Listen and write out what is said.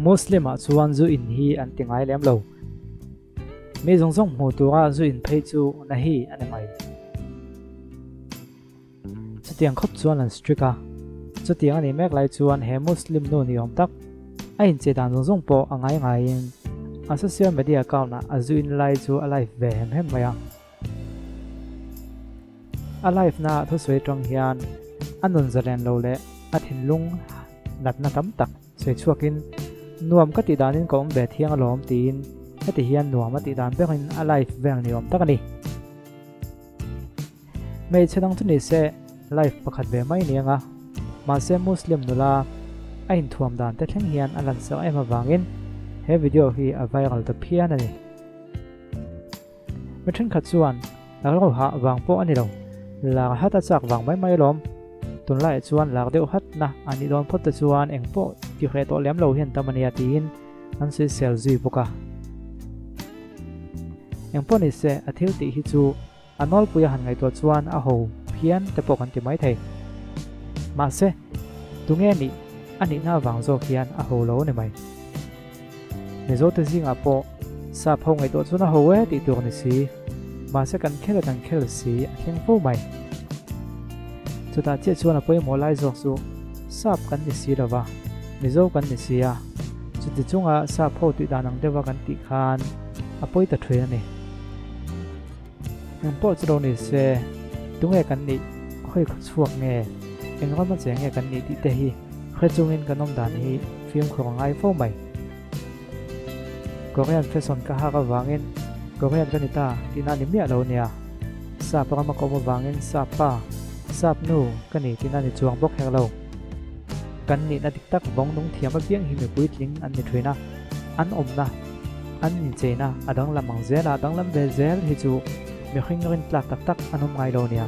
Muslim ah chuan zu in hi an ti ngai lem lo. Mi zawng zawng hmuh tura zu in phei chu na hi a ni mai. Chutiang khawp chuan an strict a. Chutiang a nih mek lai chuan he Muslim nu ni awm tak, a inchei dan zawng zawng pawh a ngai ngaiin a social media account ah a zu in lai chu a live ve hem hem mai a. A live na thusawi atang hian a nun zalen lo leh a thinlung natna tam tak sawi chhuakin nuam ka tih danin ka awm ve thiang alawm tiin heti hian nuam a tih dan berin a live vel ni awm tak a ni. Hmeichhe dang chu ni se live pakhat ve mai ni anga mahse Muslim nula a inthuam dan te thleng hian a lansak em avangin he video hi a viral ta phian a ni. Mi thenkhat chuan lak lo hah vang pawh a ni lo, lak hat a chak vang mai mai alawm. Tunlaiah chuan lak deuh hatna a nih dawn phawt te chuan eng pawh ti hreh tawh lem lo hian tam a nia tiin an sawisel zui bawk a. Eng pawh ni se a thil tih hi chu a nawlpui a han ngaihtuah chuan a ho phian te pawh kan ti mai thei. Mahse, tunge nih a nihna avang zawk hian a ho lo a ni mai. Mizote zingah pawh sap ho ngaihtuah chuan a ho e tih tur a ni si. Mahse kan khel a kan khel si a thleng fo mai. Chutah chiah chuan a pawimawh lai zawk chu sap kan ni si lova, Mizo kan ni si a, chuti chunga sap ho tih dan ang deuha kan tih khan a pawi ta thin a ni. Eng pawh chu lo ni se, tunge kan nih, khawi khaw chhuak nge, eng rama che nge kan nih tih te hi hre chungin kan awm dan hi fimkhur a ngai fo mai. Korean fashion ka hak avangin Korean ka ni ta tihna ni miah lo nia. Sap rama ka awm avangin sap pa, sap nu ka ni tihna ni chuang bawk hek lo. Kan nihna dik tak vawng nung thiam apiang hi mipui tling an ni thin a, an awmna, an incheina a danglam ang zela danglam ve zel hi chu mihring rintlak tak tak an awm ngai lo nia.